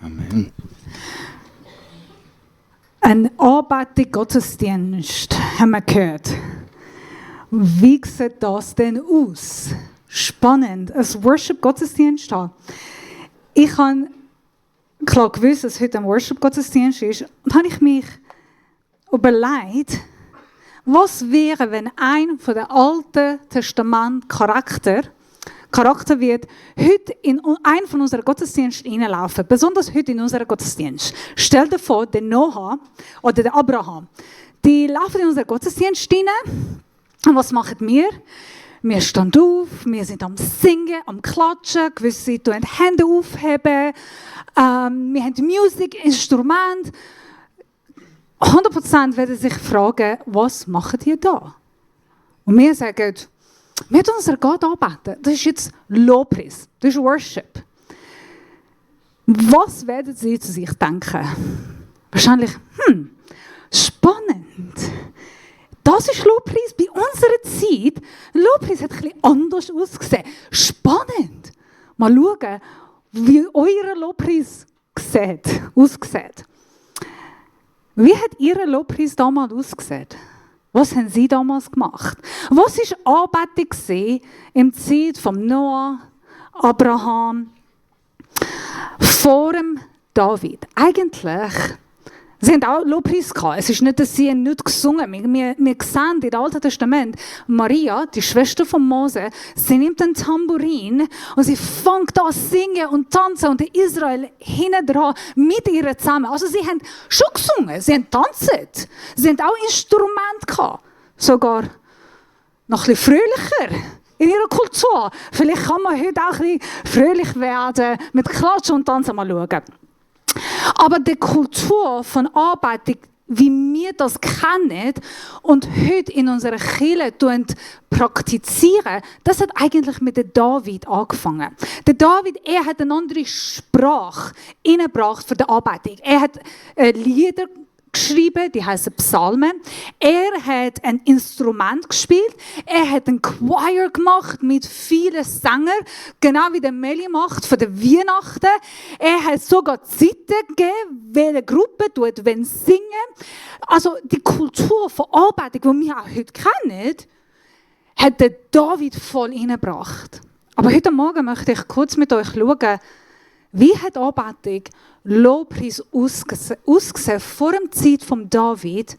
Amen. Ein Anbetung Gottesdienst haben wir gehört. Wie sieht das denn aus? Spannend, ein Worship-Gottesdienst haben. Ich habe klar gewusst, dass heute ein Worship-Gottesdienst ist. Und habe ich mich überlegt, was wäre, wenn ein von den Alten Testament Charakter wird heute in einen von unseren Gottesdiensten hineinlaufen, besonders heute in unseren Gottesdienst. Stell dir vor, der Noah oder der Abraham, die laufen in unseren Gottesdienst hinein. Und was machen wir? Wir stehen auf, wir sind am Singen, am Klatschen, gewisse tun die Hände aufheben, wir haben Musik, Instrument. 100% werden sich fragen, was macht ihr da? Und wir sagen, wir tun unseren Gott anbeten. Das ist jetzt Lobpreis, das ist Worship. Was werden sie zu sich denken? Wahrscheinlich, spannend. Das ist Lobpreis bei unserer Zeit. Lobpreis hat ein bisschen anders ausgesehen. Spannend. Mal schauen, wie euer Lobpreis aussieht. Wie hat Ihr Lobpreis damals ausgesehen? Was haben Sie damals gemacht? Was war Anbetung im Zeit von Noah, Abraham, vor dem David? Eigentlich, sie haben auch Lobpreis gehabt. Es ist nicht, dass sie nicht gesungen haben. Wir sehen im Alten Testament, Maria, die Schwester von Mose, sie nimmt einen Tambourin und sie fängt an zu singen und tanzen und Israel hinten dran mit ihr zusammen. Also sie haben schon gesungen, sie haben tanzt. Sie haben auch Instrumente gehabt. Sogar noch ein bisschen fröhlicher in ihrer Kultur. Vielleicht kann man heute auch ein bisschen fröhlich werden mit Klatschen und Tanzen. Mal schauen. Aber die Kultur von Anbetung, wie wir das kennen und heute in unserer Kirche praktizieren, das hat eigentlich mit dem David angefangen. Der David, er hat eine andere Sprache eingebracht für die Anbetung. Er hat Lieder geschrieben, die heißen Psalmen. Er hat ein Instrument gespielt. Er hat einen Choir gemacht mit vielen Sängern, genau wie der Meli macht für die Weihnachten. Er hat sogar Zeiten gegeben, welche Gruppe singen. Also die Kultur von Anbetung, die wir auch heute kennen, hat der David voll hineingebracht. Aber heute Morgen möchte ich kurz mit euch schauen, wie hat Anbetung Lobpreis ausgesehen vor der Zeit von David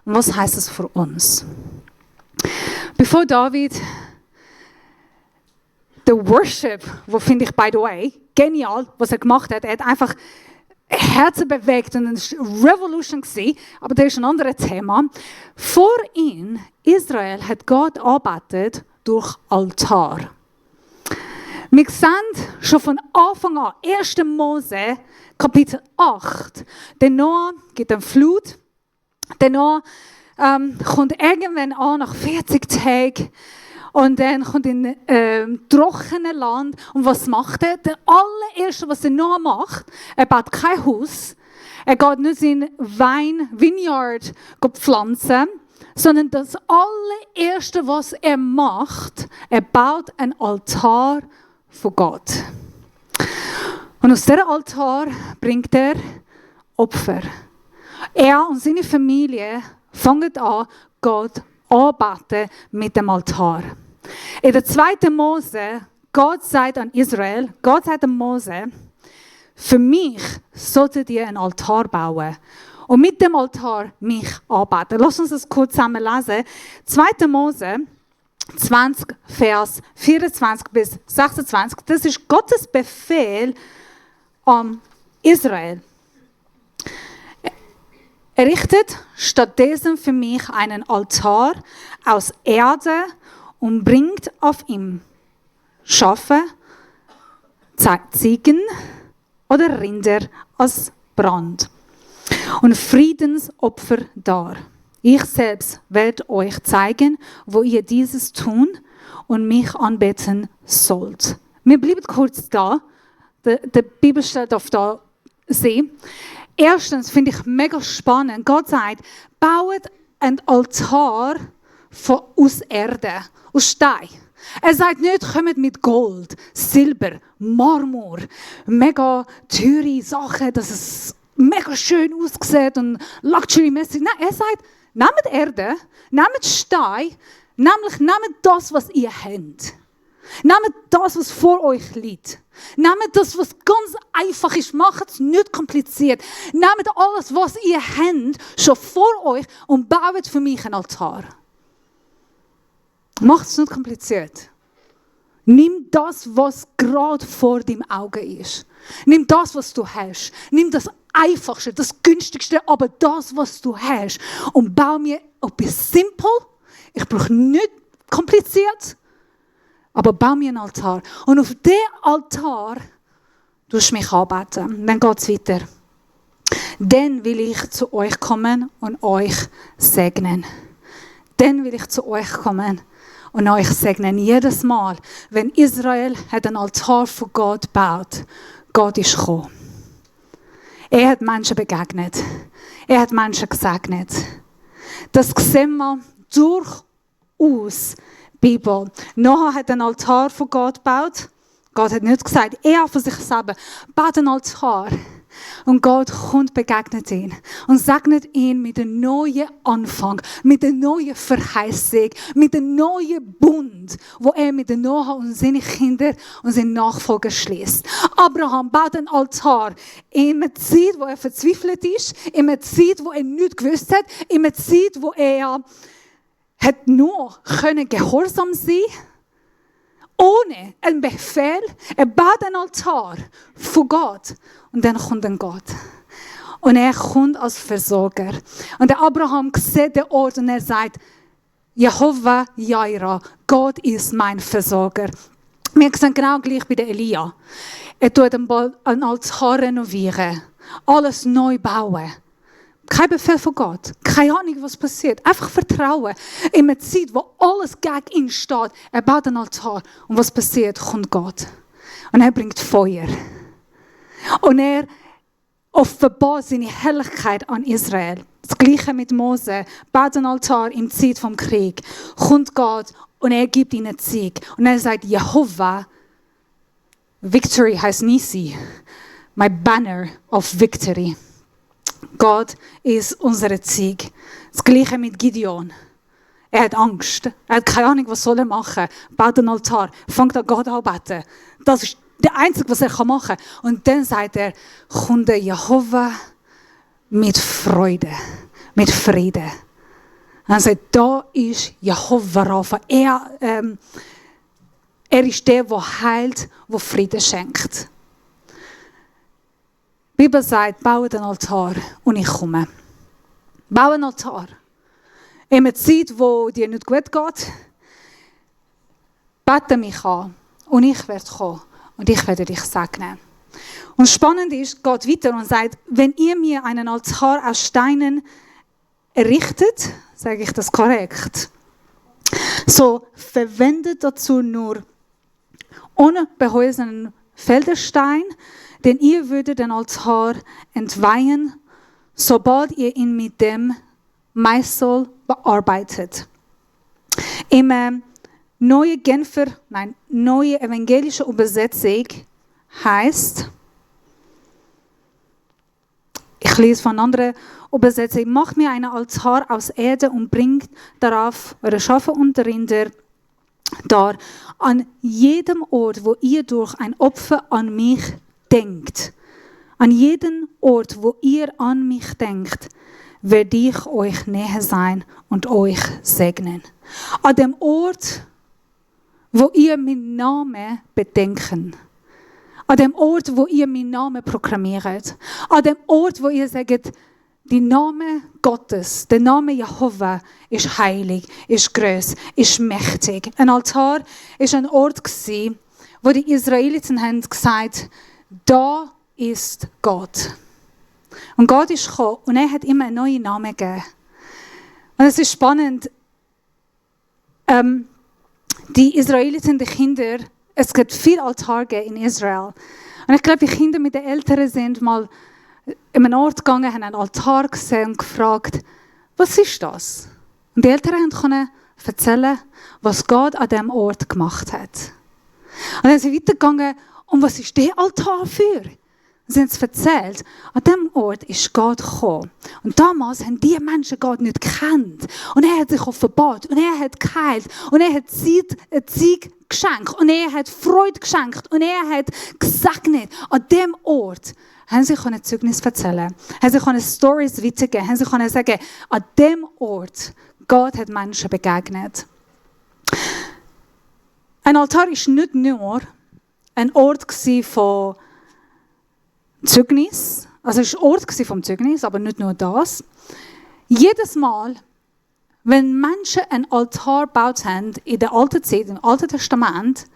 und was heisst es für uns? Bevor David der Worship, wo finde ich, by the way, genial, was er gemacht hat, er hat einfach Herzen bewegt und es war eine Revolution gewesen, aber das ist ein anderes Thema. Vor ihm, Israel, hat Gott arbeitet durch Altar. Wir sehen schon von Anfang an, 1. Mose, Kapitel 8, der Noah gibt eine Flut, der Noah kommt irgendwann an, nach 40 Tagen, und dann kommt in trockenes Land. Und was macht er? Das allererste, was der Noah macht, er baut kein Haus, er geht nicht in Vineyard pflanzen, sondern das allererste, was er macht, er baut einen Altar von Gott. Und aus diesem Altar bringt er Opfer. Er und seine Familie fangen an, Gott anzubeten mit dem Altar. In der 2. Mose, Gott sagt an Israel, Gott sagt an Mose, für mich solltet ihr einen Altar bauen und mit dem Altar mich anbeten. Lass uns das kurz zusammen lesen. 2. Mose 20, Vers 24 bis 26, das ist Gottes Befehl an Israel. Errichtet stattdessen für mich einen Altar aus Erde und bringt auf ihm Schafe, Ziegen oder Rinder als Brand und Friedensopfer dar. Ich selbst werde euch zeigen, wo ihr dieses tun und mich anbeten sollt. Wir bleiben kurz da. Der Bibelstelle darf da sehen. Erstens finde ich mega spannend. Gott sagt, baut ein Altar aus Erde, aus Stein. Er sagt nicht, kommt mit Gold, Silber, Marmor, mega teure Sachen, dass es mega schön aussieht und luxury-mäßig. Nein, er sagt, nehmt Erde, nehmt Stein, nehmt das, was ihr habt. Nehmt das, was vor euch liegt. Nehmt das, was ganz einfach ist. Macht es nicht kompliziert. Nehmt alles, was ihr habt, schon vor euch und baut für mich einen Altar. Macht es nicht kompliziert. Nimm das, was gerade vor deinem Auge ist. Nimm das, was du hast. Nimm das Einfachste, das Günstigste, aber das, was du hast. Und bau mir etwas simpel. Ich brauche nicht kompliziert. Aber bau mir einen Altar. Und auf diesem Altar tust du mich anbeten. Dann geht es weiter. Dann will ich zu euch kommen und euch segnen. Dann will ich zu euch kommen und euch segnen. Jedes Mal, wenn Israel hat einen Altar von Gott gebaut, Gott ist gekommen. Er hat Menschen begegnet. Er hat Menschen gesegnet. Das sehen wir durchaus Bibel. Noah hat einen Altar von Gott gebaut. Gott hat nicht gesagt, er von sich selber baut einen Altar. Und Gott kommt, begegnet ihn und segnet ihn mit einem neuen Anfang, mit einer neuen Verheißung, mit einem neuen Bund, wo er mit Noah und seinen Kindern und seinen Nachfolgern schließt. Abraham baut einen Altar in einer Zeit, wo er verzweifelt ist, in einer Zeit, wo er nichts gewusst hat, in einer Zeit, wo er hat nur gehorsam sein, ohne einen Befehl. Er baut einen Altar von Gott und dann kommt ein Gott. Und er kommt als Versorger. Und der Abraham sieht den Ort und er sagt, Jehova Jaira, Gott ist mein Versorger. Wir sehen genau gleich bei der Elia. Er tut einen Altar renovieren, alles neu bauen. Kein Befehl von Gott. Keine Ahnung, was passiert. Einfach Vertrauen. In einer Zeit, wo alles gegen ihn steht. Er baut einen Altar. Und was passiert? Kommt Gott. Und er bringt Feuer. Und er offenbart seine Herrlichkeit an Israel. Das Gleiche mit Mose. Baut einen Altar in der Zeit des Krieges. Kommt Gott und er gibt ihnen Sieg. Und er sagt, Jehova, Victory heißt Nisi. My banner of victory. Gott ist unser Sieg. Das Gleiche mit Gideon. Er hat Angst. Er hat keine Ahnung, was soll er machen. Baut einen Altar. Fängt an Gott anbeten. Das ist der Einzige, was er machen kann. Und dann sagt er, kommt der Jehova mit Freude, mit Frieden. Und er sagt, da ist Jehova Rapha. Er ist der, der heilt, der Frieden schenkt. Die Bibel sagt, baue den Altar und ich komme. Baue einen Altar. In einer Zeit, wo dir nicht gut geht, bete mich an und ich werde kommen und ich werde dich segnen. Und spannend ist, geht weiter und sagt, wenn ihr mir einen Altar aus Steinen errichtet, sage ich das korrekt, so verwendet dazu nur unbehäusenen Felderstein, denn ihr würdet den Altar entweihen, sobald ihr ihn mit dem Meißel bearbeitet. Im neue evangelische Übersetzung heißt, ich lese von einer anderen Übersetzung, macht mir einen Altar aus Erde und bringt darauf eure Schafe und Rinder dar. An jedem Ort, wo ihr durch ein Opfer an mich denkt, an jeden Ort, wo ihr an mich denkt, werde ich euch näher sein und euch segnen. An dem Ort, wo ihr meinen Namen bedenken, an dem Ort, wo ihr meinen Namen proklamiert, an dem Ort, wo ihr sagt, der Name Gottes, der Name Jehova ist heilig, ist gross, ist mächtig. Ein Altar war ein Ort, wo die Israeliten haben gesagt, da ist Gott. Und Gott ist gekommen und er hat immer einen neuen Namen gegeben. Und es ist spannend, die Israeliten, die Kinder, es gibt viel Altar in Israel. Und ich glaube, die Kinder mit den Eltern sind mal in einen Ort gegangen, haben einen Altar gesehen und gefragt, was ist das? Und die Eltern konnten erzählen, was Gott an diesem Ort gemacht hat. Und dann sind sie weitergegangen, und was ist der Altar für? Sie haben es erzählt, an diesem Ort ist Gott gekommen. Und damals haben die Menschen Gott nicht gekannt. Und er hat sich offenbart, und er hat geheilt, und er hat Sieg geschenkt, und er hat Freude geschenkt, und er hat gesegnet. An diesem Ort haben sie ein Zeugnis erzählen, haben sie Storys weitergeben, haben sie sagen, an diesem Ort, Gott hat Menschen begegnet. Ein Altar war nicht nur ein Ort von Zeugnis, also es war ein Ort vom Zeugnis, aber nicht nur das. Jedes Mal, wenn Menschen einen Altar gebaut haben, in der alten Zeit, im Alten Testament,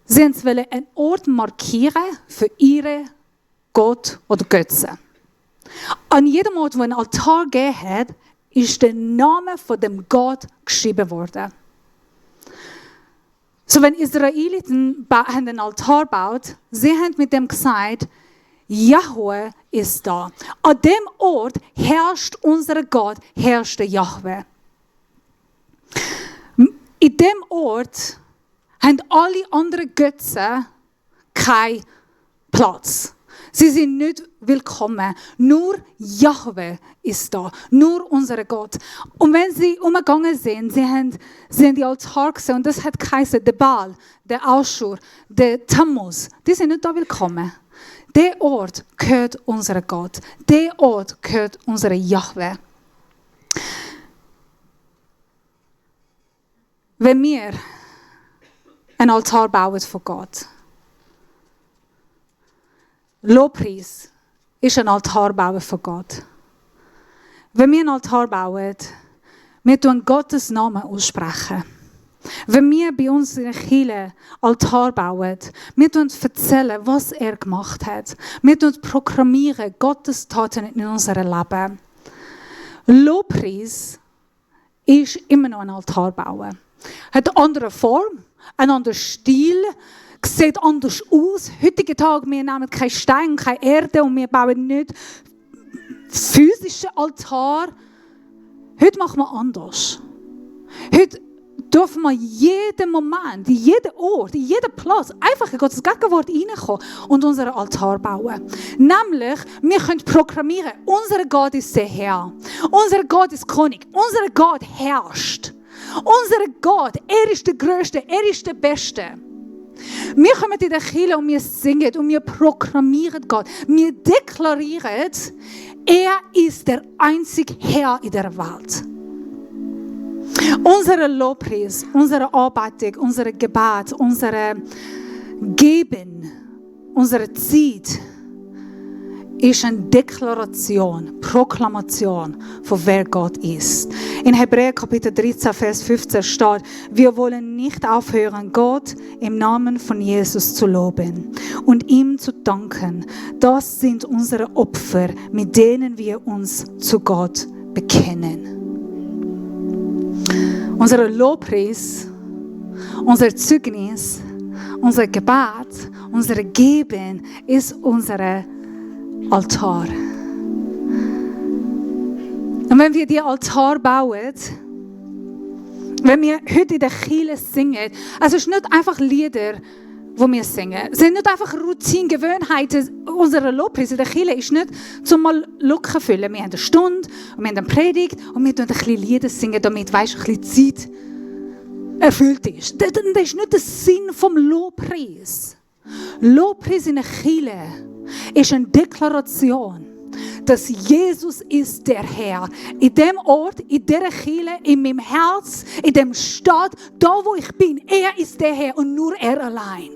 sie wollten einen Ort markieren für ihre Gott oder Götzen. An jedem Ort, wo ein Altar gegeben hat, ist der Name von dem Gott geschrieben worden. So, wenn Israeliten einen Altar baut, sie haben mit dem gesagt, Jahwe ist da. An dem Ort herrscht unser Gott, herrscht der Jahwe. In dem Ort haben alle anderen Götzen keinen Platz. Sie sind nicht willkommen. Nur Jahwe ist da. Nur unser Gott. Und wenn sie umgegangen sind, sie haben die Altar gesehen, und das hat geheißen, der Baal, der Aschur, der Tammuz, die sind nicht da willkommen. Der Ort gehört unser Gott. Der Ort gehört unser Jahwe. Wenn wir einen Altar bauen von Gott, Lobpreis ist ein Altar bauen von Gott. Wenn wir einen Altar bauen, wir tun Gottes Namen aussprechen. Wenn wir bei uns in der Kirche Altar bauen, wir erzählen, was er gemacht hat. Wir proklamieren Gottes Taten in unserem Leben. Lobpreis ist immer noch ein Altar bauen. Hat eine andere Form, einen anderen Stil, sieht anders aus. Heutigen Tag, wir nehmen keinen Stein, keine Erde und wir bauen nicht physischen Altar. Heute machen wir anders. Heute dürfen wir jeden Moment, in jeden Ort, in jeden Platz einfach in Gottes Gegenwart reinkommen und unseren Altar bauen. Nämlich, wir können proklamieren, unser Gott ist der Herr. Unser Gott ist König. Unser Gott herrscht. Unser Gott, er ist der Größte, er ist der Beste. Wir kommen in der Kirche und wir singen und wir proklamieren Gott. Wir deklarieren, er ist der einzige Herr in der Welt. Unsere Lobpreis, unsere Anbetung, unser Gebet, unser Geben, unsere Zeit ist eine Deklaration, Proklamation von wer Gott ist. In Hebräer Kapitel 13, Vers 15 steht, wir wollen nicht aufhören, Gott im Namen von Jesus zu loben und ihm zu danken. Das sind unsere Opfer, mit denen wir uns zu Gott bekennen. Unser Lobpreis, unser Zeugnis, unser Gebet, unser Geben ist unser Altar. Und wenn wir diesen Altar bauen, wenn wir heute in der Kirche singen, also es ist nicht einfach Lieder, die wir singen. Es sind nicht einfach Routine, Gewohnheiten. Unser Lobpreis in der Kirche ist nicht zum mal Lücken füllen. Wir haben eine Stunde und wir haben eine Predigt und wir tun ein bisschen Lieder singen, damit ein bisschen Zeit erfüllt ist. Das ist nicht der Sinn vom Lobpreis. Lobpreis in der Kirche ist eine Deklaration, dass Jesus ist der Herr. In dem Ort, in dieser Kirche, in meinem Herz, in dem Stadt, da wo ich bin, er ist der Herr und nur er allein.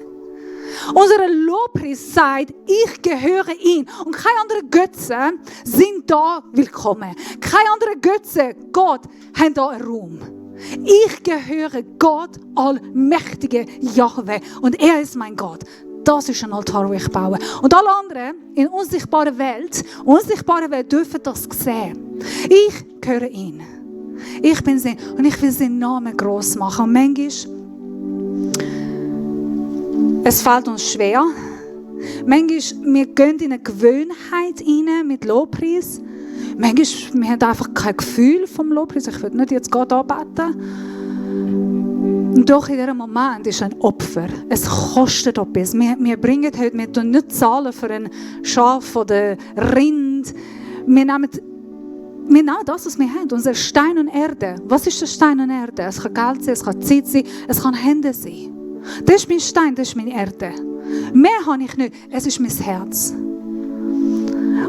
Unser Lobpreis sagt, ich gehöre ihm und keine anderen Götzen sind da willkommen. Keine anderen Götzen, Gott, haben da einen Raum. Ich gehöre Gott, allmächtige Jahwe, und er ist mein Gott. Das ist ein Altar, den ich baue. Und alle anderen in unsichtbarer Welt dürfen das sehen. Ich gehöre ihm. Ich bin sie und ich will seinen Namen gross machen. Und manchmal, es fällt uns schwer. Manchmal, wir gehen in eine Gewohnheit rein mit Lobpreis. Manchmal, wir haben einfach kein Gefühl vom Lobpreis. Ich will nicht jetzt gerade anbeten. Und doch in diesem Moment ist ein Opfer. Es kostet etwas. Wir bringen heute, wir zahlen nicht zahlen für ein Schaf oder Rind. Wir nehmen das, was wir haben, unser Stein und Erde. Was ist der Stein und Erde? Es kann Geld sein, es kann Zeit sein, es kann Hände sein. Das ist mein Stein, das ist meine Erde. Mehr habe ich nicht, es ist mein Herz.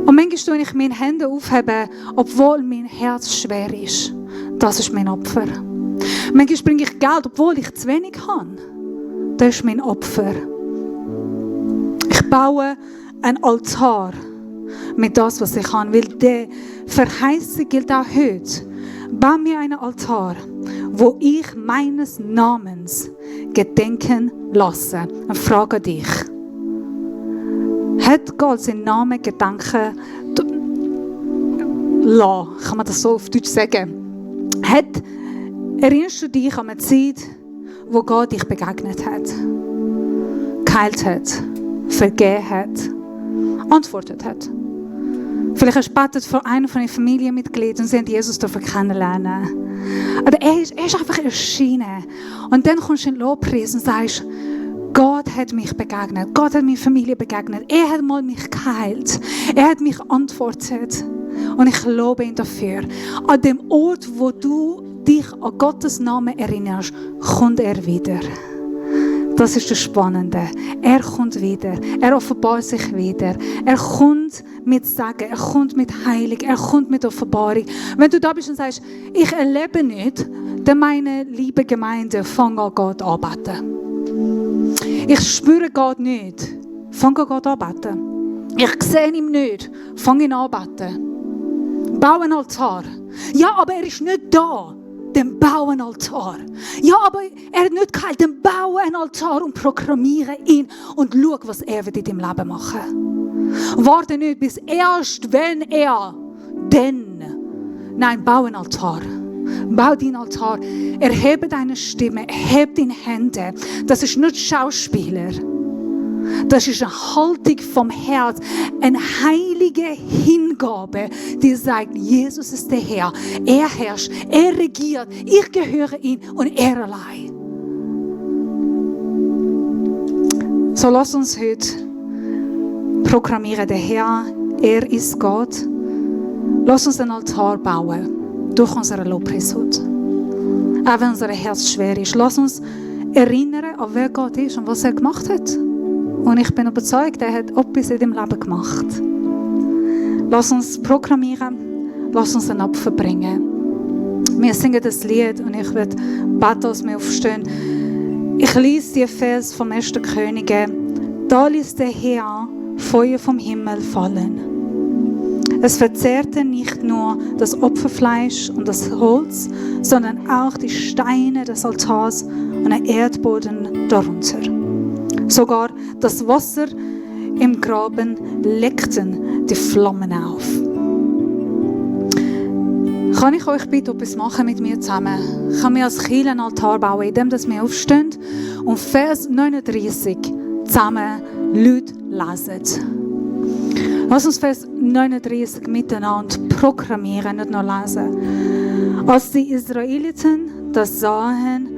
Und manchmal tue ich meine Hände aufheben, obwohl mein Herz schwer ist. Das ist mein Opfer. Manchmal bringe ich Geld, obwohl ich zu wenig habe. Das ist mein Opfer. Ich baue einen Altar mit das, was ich habe. Weil die Verheißung gilt auch heute. Bau mir einen Altar, wo ich meines Namens gedenken lasse. Und frage dich, hat Gott seinen Namen gedenken lassen? Kann man das so auf Deutsch sagen? Erinnerst du dich an eine Zeit, wo Gott dich begegnet hat, geheilt hat, vergeben hat, antwortet hat? Vielleicht hast du gebetet vor einer von den Familienmitgliedern und sie haben Jesus kennenlernen. Aber er ist einfach erschienen. Und dann kommst du in den Lobpreis und sagst, Gott hat mich begegnet, Gott hat meine Familie begegnet, er hat mal mich geheilt, er hat mich antwortet. Und ich lobe ihn dafür. An dem Ort, wo du dich an Gottes Namen erinnerst, kommt er wieder. Das ist das Spannende. Er kommt wieder. Er offenbart sich wieder. Er kommt mit Segen. Er kommt mit Heilung. Er kommt mit Offenbarung. Wenn du da bist und sagst, ich erlebe nicht, dann meine liebe Gemeinde, fang an Gott anbeten. Ich spüre Gott nicht. Fang an Gott anbeten. Ich sehe ihn nicht. Fang ihn anbeten. Bau einen Altar. Ja, aber er ist nicht da. Dann bau einen Altar. Ja, aber er hat nicht geheilt. Dann bau einen Altar und programmiere ihn und schau, was er wird in deinem Leben machen. Warte nicht, bis erst, wenn er, dann. Nein, bau einen Altar. Bau deinen Altar. Erhebe deine Stimme. Erhebe deine Hände. Das ist nicht Schauspieler. Das ist eine Haltung vom Herz, eine heilige Hingabe, die sagt, Jesus ist der Herr, er herrscht, er regiert, ich gehöre ihm und er allein. So lass uns heute proklamieren, der Herr, er ist Gott. Lass uns einen Altar bauen durch unseren Lobpreis heute. Auch wenn unser Herz schwer ist, lass uns erinnern, an wer Gott ist und was er gemacht hat. Und ich bin überzeugt, er hat etwas in deinem Leben gemacht. Lass uns proklamieren, lass uns ein Opfer bringen. Wir singen das Lied und ich werde beten, dass wir aufstehen. Ich lese die Vers vom 1. Könige. Da ließ der Herr Feuer vom Himmel fallen. Es verzehrte nicht nur das Opferfleisch und das Holz, sondern auch die Steine des Altars und den Erdboden darunter. Sogar das Wasser im Graben leckten die Flammen auf. Kann ich euch bitten, etwas machen mit mir zusammen? Kann mir als Kirche einen Altar bauen, indem wir aufstehen und Vers 39 zusammen laut lesen. Lass uns Vers 39 miteinander proklamieren, nicht nur lesen. Als die Israeliten das sahen,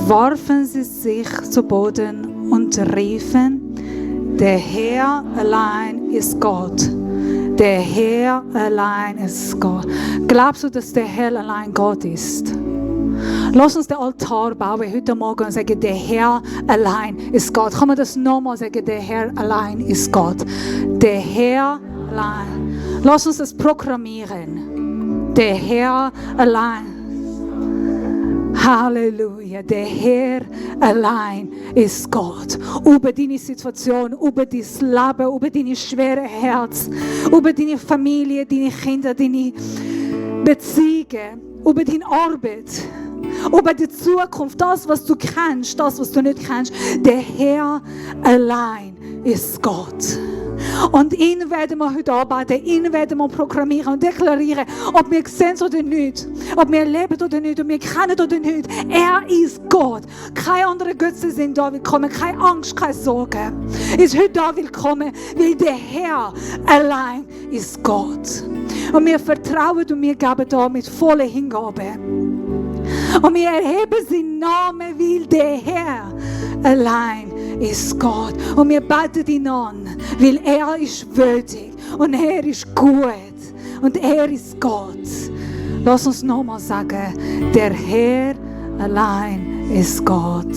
warfen sie sich zu Boden und riefen, der Herr allein ist Gott. Der Herr allein ist Gott. Glaubst du, dass der Herr allein Gott ist? Lass uns den Altar bauen heute Morgen und sagen, der Herr allein ist Gott. Kann man das nochmal sagen, der Herr allein ist Gott. Der Herr allein. Lass uns das proklamieren. Der Herr allein. Halleluja, der Herr allein ist Gott. Über deine Situation, über dein Leben, über deine schwere Herz, über deine Familie, deine Kinder, deine Beziehungen, über deine Arbeit, über die Zukunft, das, was du kennst, das, was du nicht kennst. Der Herr allein ist Gott. Und ihn werden wir heute arbeiten, ihn werden wir programmieren und deklarieren, ob wir sehen oder nicht, ob wir leben oder nicht, ob wir kennen oder nicht. Er ist Gott. Keine anderen Götzen sind da willkommen, keine Angst, keine Sorge. Ist heute da willkommen, weil der Herr allein ist Gott. Und wir vertrauen und wir geben da mit voller Hingabe. Und wir erheben seinen Namen, weil der Herr allein ist Gott. Und wir beten ihn an, weil er ist würdig und er ist gut und er ist Gott. Lass uns nochmal sagen, der Herr allein ist Gott.